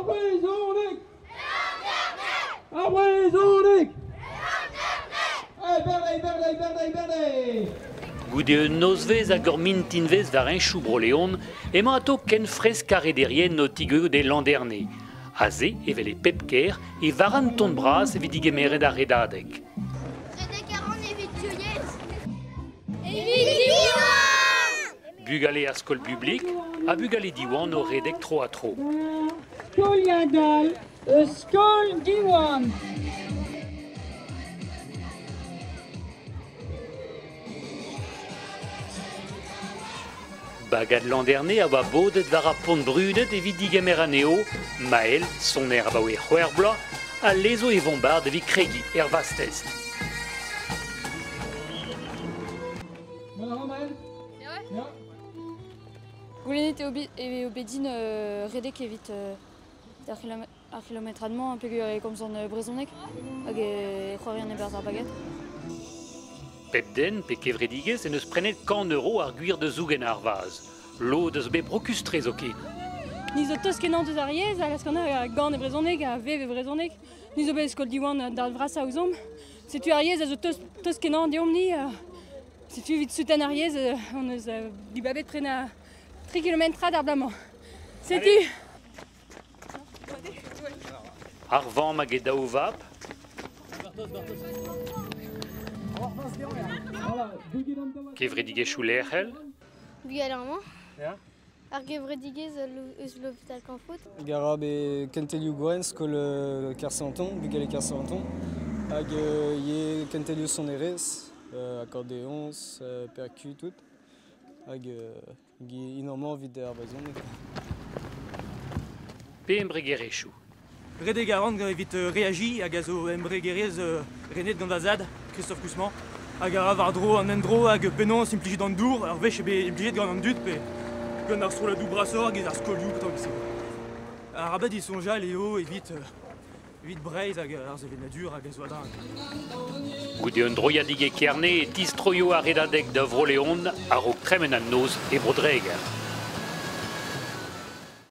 Ar brezhoneg! Ar brezhoneg! Goude un nozvezh hag ur mintinvezh war heñchoù Bro-Leon emañ atao ken fresk ar rederien o tigeuzout e Landerne. Aze, evel e pep kêr, e war an ton bras evit digemeret ar redadeg. Redek a ran evit div yezh. Evit Diwan! Bugale ar skol bublik ha bugale Diwan o redek tro-ha-tro. Skoliad all eus skol Diwan. Bagad Landerne a oa bodet war ar pont brudet evit digemer anezho, Mael, soner abaoe c'hwec'h bloaz, a lezo e vombard evit kregiñ er vastez. Goulennet eo bet din redek evit ar c'hilometrad-mañ peogwir e komzan brezhoneg hag e c'hoarian e-barzh ar bagad. Pep den pe kevredigezh en deus prenet 100 euro ar gwir da zougen ar vazh. Lod eus bet brokus-tre zoken. Ni zo tost kenañ deus ar yezh, hag a gan e brezhoneg, a vev e brezhoneg. Ni zo bet skol Diwan d'ar vrasañ ouzhomp. Setu ar yezh a zo tost kenañ deomp-ni. Setu evit souten ar yezh hon eus dibabet prenañ 3 kilometrad ar bloaz-mañ. Setu! Ar vamm hag e daou vab. Kevredigezhioù lec'hel. Bugale amañ. Ar gevredigezh eus l'hôpital Kamfroud. Garab e kentelioù gwenn skol Kersanton, bugale Kersanton. Hag ivez kentelioù sonerezh, akordeoñs, percu tout. Hag int amañ evit ar brezhoneg. Pe embregerezhioù. Redek a ran evit Reagi hag a zo embregerezh renet gant va zad, Christophe Cousman, hag a ra war-dro an endro hag penaos implijet an dour, ur wech eo bet implijet gant an dud pe gant ar strolladoù brasoc'h hag ar skolioù petra se. Arabat disoñjal eo evit Breizh hag ar sevenadur hag a zo a-dreñv. Goude un droiadig e Kerne e tistroio ar redadeg da Vro-Leon a-raok tremen an noz e Bro-Dreger.